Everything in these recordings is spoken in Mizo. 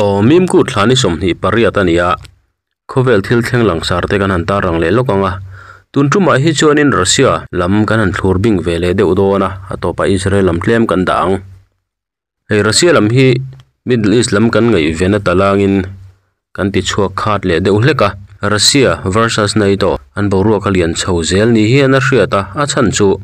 Aw Mimkut thla ni 28 a ni a, khawvel thil thleng langsar te kan han tarlang leh lawk ang a, tun tumah hi chuanin Russia lam kan han thlur bing ve leh deuh dawn a, a tawpah Israel lam tlem kan dah ang. Hei Russia lam hi Middle East lam kan ngaih ve na talangin kan ti chhuak khat leh deuh hlek a, Russia versus NATO an boruak a lian chho zel ni hian a hriat a, a chhan chu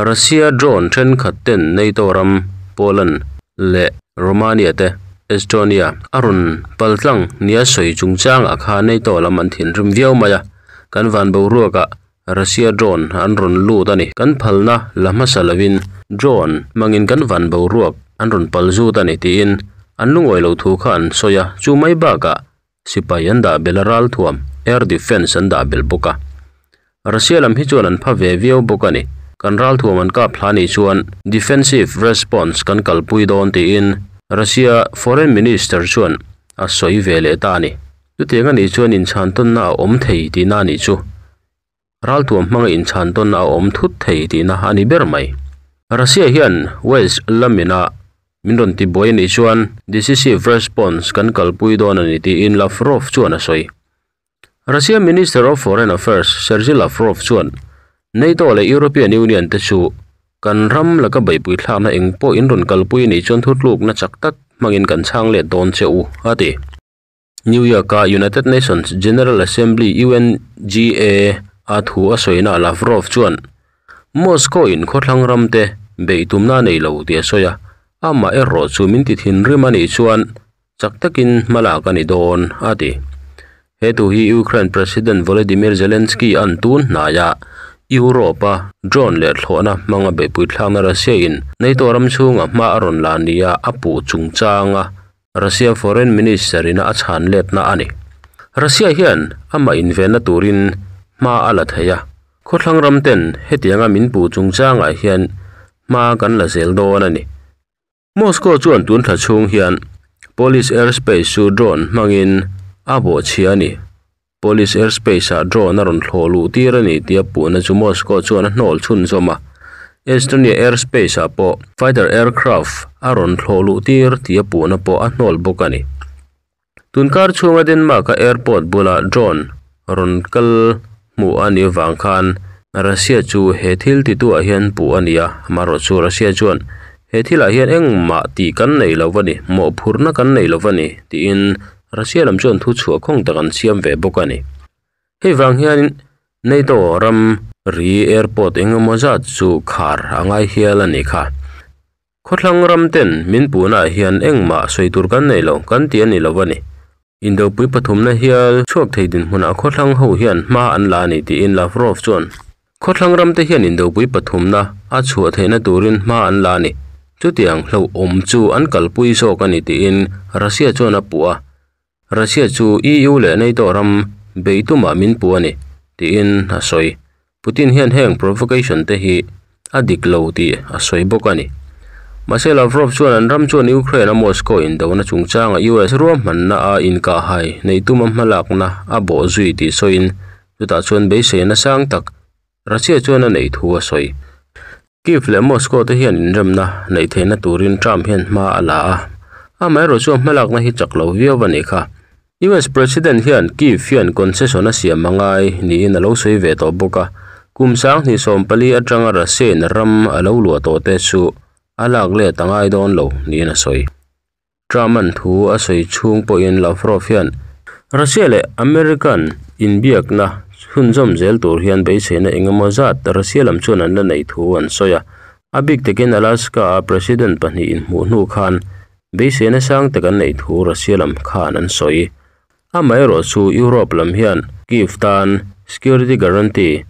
Russia drone thenkhat ten NATO ram Poland leh Romania te Estonia a rawn paltlang nia sawi chungchangah khan NATO lam an thinrim viau mai a, kan van boruakah Russia drone an rawn lut a ni. Kan phalna la hmasa lovin drone hmangin kan van boruak an rawn pal zut a ni tiin an lungawi lo thu kha an sawi a, chu mai bakah sipai an dah belh a ralthuam, air defence, an dah belh bawk a. Russia lam hi chuan an pha ve viau bawk a ni. Kan ralthuam an kap hla nih chuan defensive response kan kalpui dawn tiin Russia foreign minister chuan a sawi ve leh ta a ni. Chutiang a nih chuan inchhan tawnna a awm thei tihna a nih chu. Ralthuam hmanga inchhan tawnna a awm thut thei tihna a ni ber mai. Russia hian West lamina min rawn tibuai a nih chuan decisive response kan kalpui dawn a ni tiin Lavrov chuan a sawi. Russia Minister of Foreign Affairs Sergei Lavrov chuan NATO leh European Union te chu kan ram laka beihpui thlakna eng pawh in rawn kalpui a nih chuan thutlukna chak tak hmangin kan chhang let dawn che u, a ti. New York-a United Nations General Assembly, UNGA, a thu a sawina Lavrov chuan Moscow in khawthlang ram te beih tumna a nei lo tih a sawi a, amah erawh chu min ti thinrim a nih chuan chak takin hma lak a ni dawn, a ti. He thu hi Ukraine President Volodymyr Zelensky an tun hnaia Europe-a drone leh thlawhna hmanga beihpui thlakna Russia in NATO ram chhunga hma a rawn la nia a puh chungchanga Russia Foreign Minister ina a chhan letna a ni. Russia hian amah invenna turin hma a la thei a, khawthlang ram ten hetianga min puh chungchangah hian hma kan la zel dawn a ni. Moscow chuan tun thla chhung hian Polish airspace chu drone hmangin a bawhchhia a ni. Polish airspace-ah drone a rawn thlawh luh tir a ni tia puhna chu Moscow chuan a hnawl chhunzawm a. Estonia airspace-ah pawh fighter aircraft a rawn thlawh luh tir tia puhna pawh a hnawl bawk a ni. Tunkar chhunga Denmark-a airport bula drone rawn kal hmuh a nih vang khan Russia chu he thil tituah hian puh a ni a, amaherawhchu Russia chuan he thilah hian engmah tih kan nei lo a ni, mawhphurhna kan nei lo a ni tiin Russia lam chuan thu chhuah khawng tak an siam ve bawk a ni. Hei vang hian NATO ram ri airport eng emaw zat chu khar a ngai hial a nih kha. Khawthlang ram ten min puhnaah hian engmah sawi tur kan nei lo, kan ti a ni lo a ni. Indopui pathumna hial chhuak thei dinhmunah khawthlang ho hian hma an la a ni tiin Lavrov chuan Khawthlang ram te hian indopui pathumna a chhuah theihna turin hma an la a ni. Chutiang hlauhawm chu an kalpui zawk a ni tiin Russia chuan a puh a. Russia chu EU leh NATO ram bei tumah min puh a ni, tiin a sawi. Putin hian heng provocation te hi a dik lo tih a sawi bawk a ni. Mahse Lavrov chuan an ram chuan Ukraine a Moscow indona chungchanga US ruahmanna a inkahhai neih tuma hmalakna a bawh zui tih sawiin chutah chuan beiseina sang tak Russia chuan a neih thu a sawi. Kyiv leh Moscow te hian inremna neih theihna turin Trump hian hma a la a, amaherawh chuan hmalakna hi chak lo viau a nih kha. US President hian Kyiv hian concession a siam a ngai niin a lo sawi ve tawh bawk a, kum 2014 atanga Russia in ram a lo luah tawh te chu a lak let a ngai dawn lo niin a sawi. Trump-a'n thu a sawi chhung pawhin Lavrov hian Russia leh American inbiakna chhunzawm zel tur hian beiseina eng emaw zat Russia lam chuan an la neih thu an sawi a. A bik takin Alaska-a President pahnih inhmuh hnu khan beiseina sang tak an neih thu Russia lam khan an sawi. Amaherawh chu Europe lam hian Kyiv tan security guarantee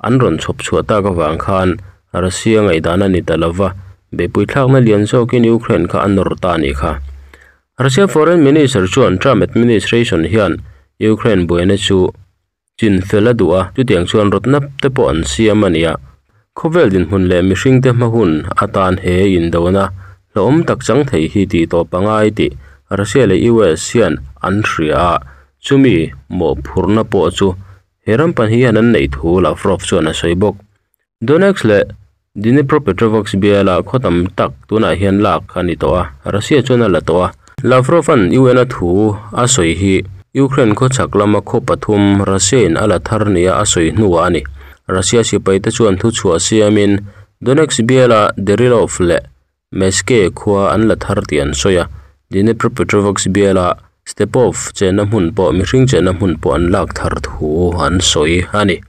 an rawn chhawp chhuah tak avang khan Russia ngaihdan a ni ta lo va, beihpui thlakna lian zawkin Ukraine kha a nawr ta a nih kha. Russia Foreign Minister chuan Trump administration hian Ukraine buaina chu chin fel a duh a, chutiang chuan rawtna te pawh an siam a ni a. Khawvel dinhmun leh mihringte hma hun atan he indona hlauhawm tak chang thei hi tih tawp a ngai tih Russia leh US hian an hria a, chumi mawhphurhna pawh chu He ram pahnih hian an neih thu Lavrov chuan a sawi bawk. Donetsk leh Dnipropetrovsk biala khaw tam tak tunah hian lak a ni tawh a, Russia chuan a la tawh a. Lavrov-a'n UN-a thu a sawi hi Ukraine khawchhak lama khaw pathum Russia-in a la thar nia a sawi hnuah a ni. Russia sipaite chuan thuchhuah siamin Donetsk biala Derylove leh Meske khua an la thar tih an sawi a, Dnepropetrovsk biala Stepove chenna hmun pawh mihring chenna hmun pawh an lak thar thu an sawi a ni.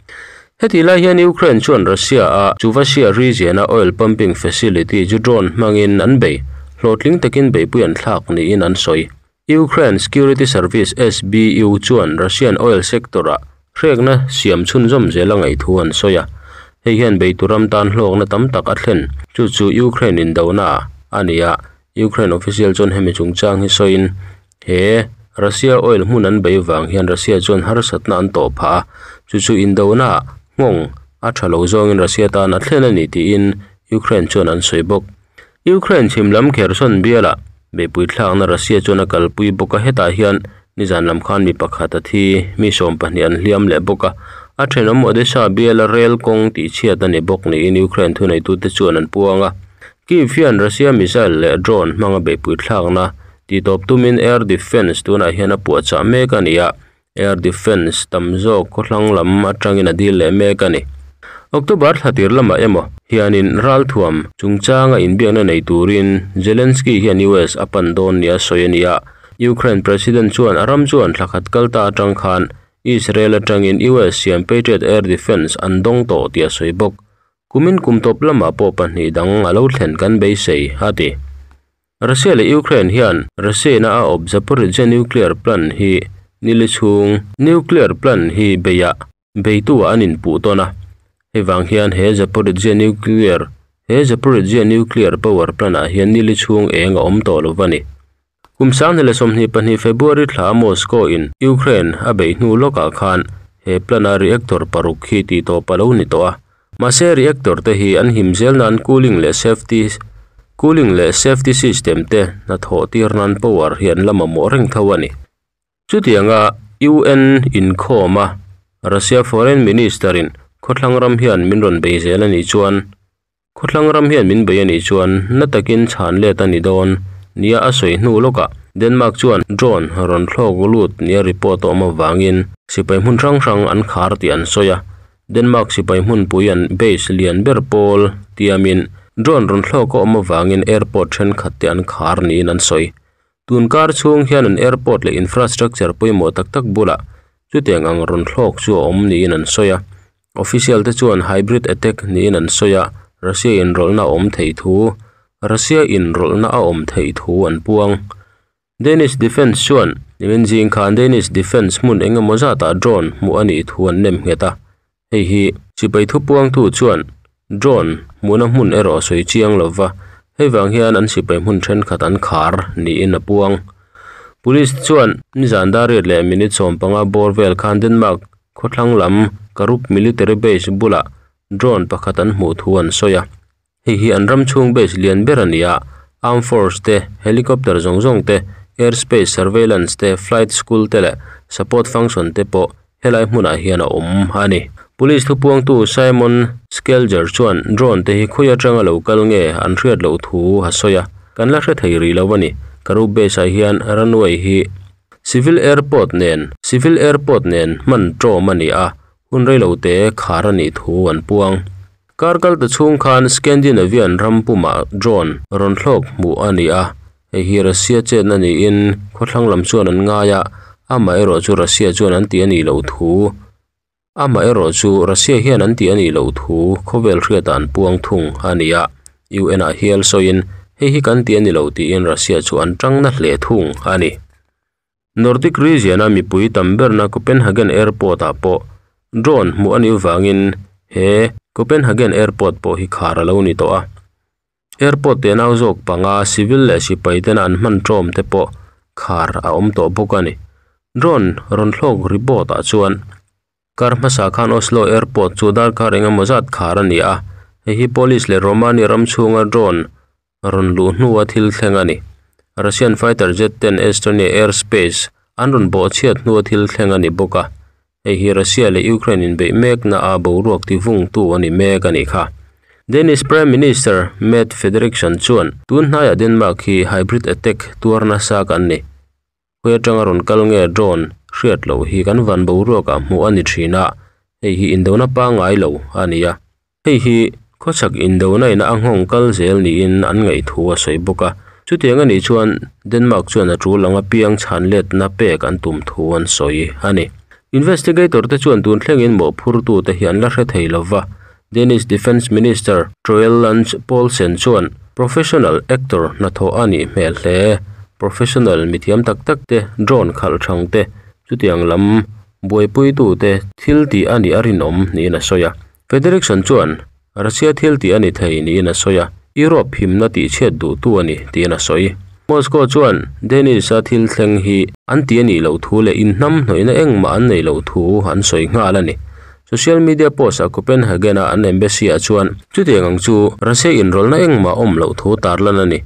Hetih lai hian Ukraine chuan Russia-a Chuvashia region-a oil pumping facility chu drone hmangin an bei, hlawhtling takin beihpui an thlak niin an sawi. Ukraine Security Service, SBU, chuan Russian oil sector-ah hrekna siam chhunzawm zel a ngaih thu an sawi a, hei hian beitu ram tan hlawkna tam tak a thlen, chu chu Ukraine indona a ni a. Ukraine official chuan hemi chungchang hi sawiin, he Russia oil hmun an bei vang hian Russia chuan harsatna an tawh phah a, chu chu indona nghawng a tha lo zawngin Russia tan a thlen a ni tiin Ukraine chuan an sawi bawk. Ukraine chhim lam Kherson bialah beihpui thlakna Russia chuan a kalpui bawk a, hetah hian nizan lam khan mi pakhat a thi, mi 12 an hliam leh bawk a, a thenawm Odesa biala rel kawng tihchhiat a ni bawk niin Ukraine thuneitute chuan an puang a. Kyiv hian Russia missile leh drone hmanga beihpui thlakna tihtawp tumin air defence tunah hian a puahchah mek a ni a, Air Defence tam zawk khawthlang lam atangin a dil leh mek a ni. October thla tir lamah emaw hianin ralthuam chungchanga inbiakna nei turin Zelensky hian US a pan dawn nia sawi a ni a. Ukraine President chuan a ram chuan thla khat kal ta atang khan Israel atangin US siam Patriot Air Defence an dawng tawh tih a sawi bawk. Kumin kum tawp lamah pawh pahnih dang a lo thlen kan beisei, a ti. Russia leh Ukraine hian Russia-na a awp Zaporizhzhia nuclear plant hi nili chhung nuclear plant hi beiah beitu-ah an inpuh tawn a. Hei vang hian he Zaporizhzhia nuclear he Zaporizhzhia nuclear power plant-ah hian nili chhung eng a awm tawh lo va ni. Kum 2022 February thla Moscow-in Ukraine a beih hnu lawkah khan he plant-a reactor paruk hi tihtawp a lo ni tawh a. Mahse reactor te hi an him zel nan cooling leh safety cooling leh safety system te hnathawh tir nan power hi an la mamawh reng tho a ni. Chutianga UN inkhawm a Russia Foreign Minister in khawthlang ram hian min rawn bei zel a nih chuan Khawthlang ram hian min bei a nih chuan na takin chhan let a ni dawn nia a sawi hnu lawkah Denmark chuan drone rawn thlawk lut nia report a awm avangin sipai hmun hrang hrang an khar tih an sawi a. Denmark sipai hmunpui an base lian ber pawl tiamin drone rawn thlawk a awm avangin airport thenkhat te an khar niin an sawi. Tun kar chhung hian an airport leh infrastructure pawimawh tak tak bulah chutiang ang rawn thlawk chu a awm niin an sawi a. Official te chuan hybrid attack niin an sawi a, Russia inrawlhna a awm theih thu Russia inrawlhna a awm theih thu an puang. Danish Defence chuan nimin zing khan Danish Defence hmun eng emaw zatah drone hmuh a nih thu an nem nghet a, hei hi sipai thupuangtu chuan drone hmuhna hmun erawh a sawi chiang lo va, hei vang hian an sipai hmun thenkhat an khar niin a puang. Police chuan nizan dar riat leh minute 15 bawr vel khan Denmark Khawthlang lam Karup Military Base bulah drone pakhat an hmuh thu an sawi a, hei hi an ram chhung base lian ber a ni a, Armed Force te, helicopter zawng zawng te, airspace surveillance te, flight school te leh support function te pawh helai hmunah hian a awm a ni. Police thupuangtu Simon Skelger chuan drone te hi khawi atanga lo kal nge an hriat loh thu a sawi a, kan la hre thei rih lo a ni. Karup Base ah hian runway hi Civil Airport nen Civil Airport nen hman ṭawm a ni a, hun reilote khar a nih thu an puang. Kar kal ta chhung khan Scandinavian ram pumah drone rawn thlawk hmuh a ni a, hei hi Russia chetna niin khawthlang lam chuan an ngai a, amaherawhchu Russia chuan an tih a nih loh thu Amaherawhchu Russia hian an tih a nih loh thu khawvel hriatah an puang thung a ni a, UN ah hial sawiin hei hi kan tih a ni lo tiin Russia chu an tang na hle thung a ni. Nordic region a mipui tam berna Copenhagen Airport ah pawh drone hmuh a nih vangin he Copenhagen Airport pawh hi khar a lo ni tawh a. Airport tenau zawk panga civil leh sipai tena an hman tawm te pawh khar a awm tawh bawk a ni. Drone rawn thlawk report ah chuan Kar hmasa khan Oslo Airport chu darkar eng emaw zat khar a ni a, hei hi Polish leh Romania ram chhunga drone rawn luh hnua thil thleng a ni. Russian fighter jet ten Estonia airspace an rawn bawhchhiat hnua thil thleng a ni bawk a, hei hi Russia leh Ukraine inbeih mekna a boruak tivungtu a ni mek a nih kha. Danish Prime Minister Mette Frederiksen chuan, Tun hnaiah Denmark hi hybrid attack tuar nasa kan ni. Khawi atanga rawn kal nge drone hriat loh hi kan van boruakah hmuh a ni thin a, hei hi indona pangngai lo a ni a. Hei hi khawchhak indona ina a nghawng kal zel niin an ngaih thu a sawi bawk a. Chutiang a nih chuan Denmark chuan a tul anga piang chhan letna pek an tum thu an sawi a ni. Investigator te chuan tun thlengin mawhphurtute hi an la hre thei lova, Danish Defence Minister Troels Lund Poulsen chuan professional actor hnathawh a nih hmel hle. Professional mithiam tak tak te, drone khalh thang te, chutiang lam buaipuitute thil tih a nih a rinawm niin a sawi a. Frederiksen chuan Russia thil tih a ni thei niin a sawi a, Europe himna tihchhiat duhtu a ni tiin a sawi. Moscow chuan Danish-a thil thleng hi an ti a nih loh thu leh inhnamhnawihna engmah an neih loh thu an sawi nghal a ni. Social media post-ah Copenhagen-a an embassy-ah chuan chutiang ang chu Russia inrawlhna engmah awm loh thu tarlan a ni.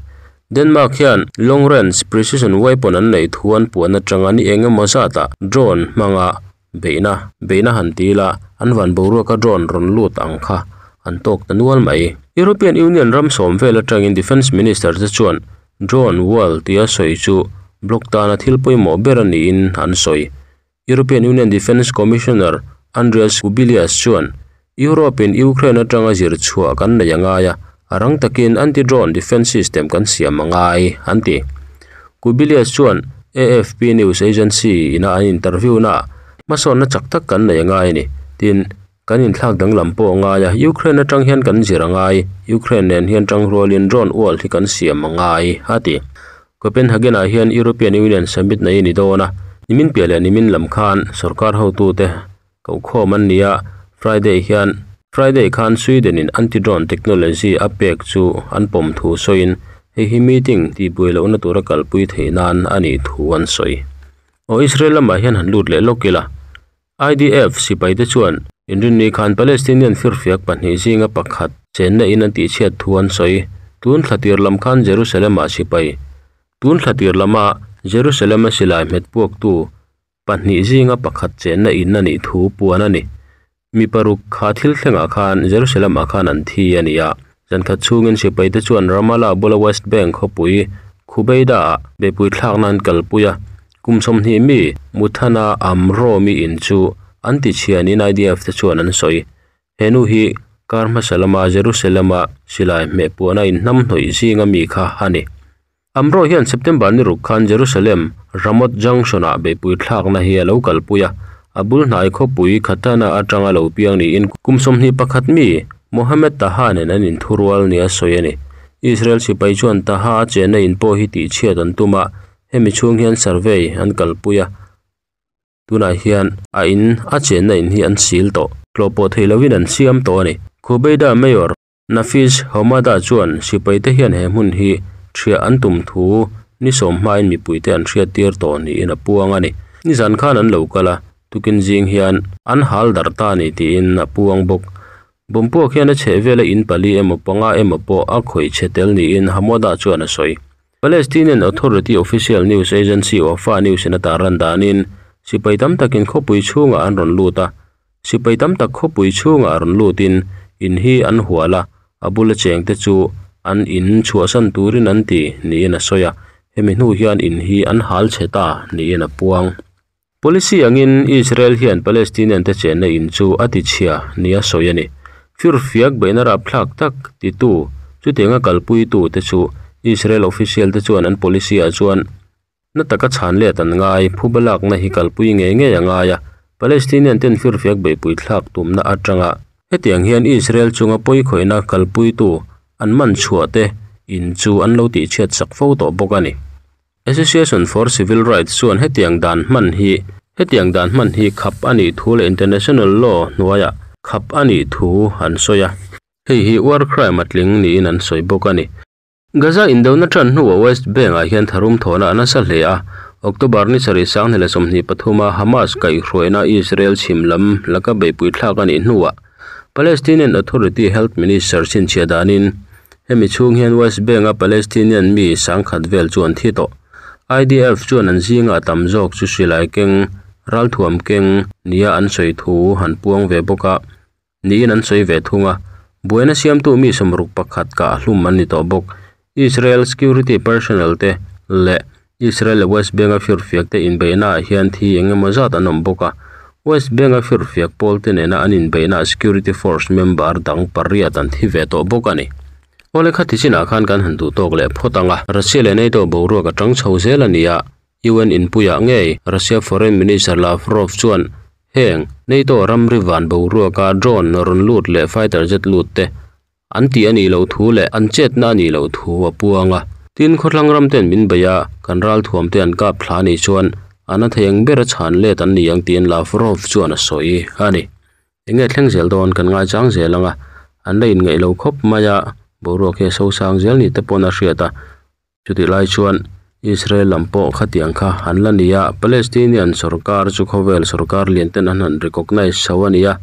Denmark hian long range precision weapon an neih thu an puan atanga ni eng emaw zatah drone hmanga beihna beihna han ti ila an van boruaka drone rawn lut ang kha an tawk ta nual mai. European Union ram sawm vel atangin Defence Minister te chuan drone wall tia sawi chu bloc tana thil pawimawh ber a niin an sawi. European Union Defence Commissioner Andrius Kubilius chuan, Europe-in Ukraine atanga zir chhuah kan nei a ngai a, a rang takin anti-drone defence system kan siam a ngai, an ti. Kubilius chuan AFP news agency ina an interview naah, Hmasawnna chak tak kan nei a ngai a ni. Tin, kan inthlak danglam pawh a ngai a, Ukraine atang hian kan zir a ngai, Ukraine nen hian tangrualin drone wall hi kan siam a ngai, a ti. Copenhagen-ah hian European Union summit nei a ni dawn a, nimin piah leh nimin lam khan sorkar hotute kohkhawm an ni a, Friday hian Friday khan Sweden-in anti-drone technology a pek chu an pawm thu sawiin hei hi meeting tihbuai lohna tura kalpui theih nan a nih thu an sawi. Aw Israel lamah hian han lut leh lawk ila. IDF sipaite chuan Inrinni khan Palestinian firfiak pahnih zinga pakhat chenna in an tihchhiat thu an sawi. Tun thla tir lam khan Jerusalem-ah sipai Tun thla tir lama Jerusalem-a silai hmet puaktu pahnih zinga pakhat chenna in a nih thu puan a ni. Mi paruk kha thil thlengah khan Jerusalem-ah khan an thi a ni a. Zankhat chhungin sipaite chuan Ramallah bula West Bank khawpui Khubeida-ah beihpui thlakna an kalpui a. Kum 20 mi Muthana Amro mi in chu an ti chhianin IDF te chuan an sawi. He nu hi kar hmasa lama Jerusalem-a silai hmeh puahna inhnamhnawih zinga mi kha a ni. Amro hian September ni ruk khan Jerusalem Ramot Junction-ah beihpui thlakna hi a lo kalpui a, a bul hnai khawpui Khatana atanga lo piang niin kum 21 mi Mohammed Taha nen an inthurual nia sawi a ni. Israel sipai chuan Taha a chenna in pawh hi tihchhiat an tum a, Hemi chhung hian survey an kalpui a, tunah hian a in a chenna in hi an sil tawh. Tlawh pawh thei lovin an siam tawh a ni. Khubeida Mayor Nafis Homada chuan sipaite hian he hmun hi thiah an tum thu ni sawm hmain mipuite an hriattir tawh niin a puang a ni. Nizan khan an lo kal a, tukin zing hian an hal darh ta a ni tiin a puang bawk. Bawmpuak hian a chheh vela in pali emaw panga emaw pawh a khawih chhe tel niin Hamoda chuan a sawi. Palestinian Authority official news agency Wafa News in a tarlan danin sipai tam takin khawpui chhungah an rawn lut a, sipai tam tak khawpui chhungah rawn lutin in hi an hual a, a bula chengte chu an in chhuahsan turin an ti niin a sawi a, hemi hnu hian in hi an hal chhe ta niin a puang. Policy angin Israel hian Palestinian te chenna in chu a tichhia nia sawi a ni. Firfiak beihna rapthlak tak titu, chutianga kalpuitu te chu Israel official te chuan an policy ah chuan na taka chhan let an ngai, phuba lakna hi kalpui ngei ngei a ngai a, Palestinian ten firfiak beihpui thlak tumna atanga hetiang hian Israel chunga pawikhawihna kalpuitu an man chhuah te in chu an lo tihchhiat sak fo tawh bawk a ni. Association for Civil Rights chuan hetiang dan hman hi hetiang dan hman hi khap a nih thu leh international law hnuaiah khap a nih thu an sawi a, hei hi war crime a tling niin an sawi bawk a ni. Gaza indona tan hnuah West Bank-ah hian tharum thawhna a nasa hle a, October ni sarih sanghnih leh 23 a Hamas kaihhruaina Israel chhim lam laka beihpui thlak a nih hnuah Palestinian Authority Health Minister chhinchhiah danin Hemi chhung hian West Bank-a Palestinian mi sangkhat vel chu an thi tawh. IDF chuan an zinga a tam zawk chu silai keng, ralthuam keng nia an sawi thu an puang ve bawk a, niin an sawi ve thung a. Buaina siamtu mi 61 kah hlum an ni tawh bawk. Israel security personnel te leh Israel leh West Bank a firfiak te inbeihna ah hian thi eng emaw zat an awm bawk a. West Bank a firfiak pawl te nena an inbeihna ah security force member dang pariat an thi ve tawh bawk a ni. Awle khati chinah khan kan han duh tawk leh phawt ang a. Russia leh NATO boruak a tang chho zel a ni a, UN inpuiah ngei Russia Foreign Minister Lavrov chuan heng NATO ramri van boruaka drone rawn lut leh fighter jet lut te an tih a nih loh thu leh an chetna a nih loh thu a puang a. Tin, khawthlang ram ten min bei a, kan ralthuam te an kap thla a nih chuan a na thei ang bera chhan let an ni ang tiin Lavrov chuan a sawi a ni. Enge thleng zel dawn kan ngaichang zel ang a, an la inngaih lo khawp mai a, boruak hi a sosang zel ni te pawn a hriat a. Chutih lai chuan Israel lam pawh khatiang kha an la ni a, Palestinian sorkar chu khawvel sorkar lian ten an han recognise chho a ni a.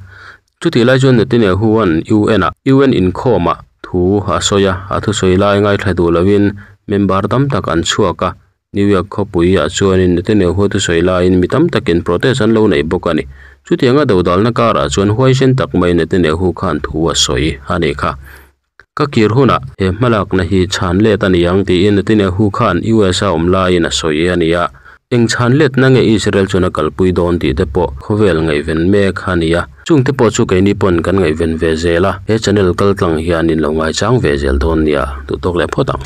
Chutih lai chuan Netanyahu-a'n UN-ah UN inkhawmah thu a sawi a, a thusawi lai ngaithla duh lovin member tam tak an chhuak a. New York khawpuiah chuanin Netanyahu thusawi laiin mi tam takin protest an lo nei bawk a ni. Chutianga dodalna karah chuan huaisen tak mai Netanyahu khan thu a sawi a nih kha. Ka kir hunah he hmalakna hi chhan let a ni ang tiin Netanyahu khan US a awm laiin a sawi a ni a. Eng chhan letna nge Israel chuan a kalpui dawn tih te pawh khawvel ngaihven mek a ni a. Chungte pawh chu keini pawn kan ngaihven ve zel a, he channel kaltlang hian in lo ngaichang ve zel dawn nia, duhtawk leh phawt ang.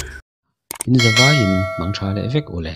In zavaiin mang tha leh vek ule.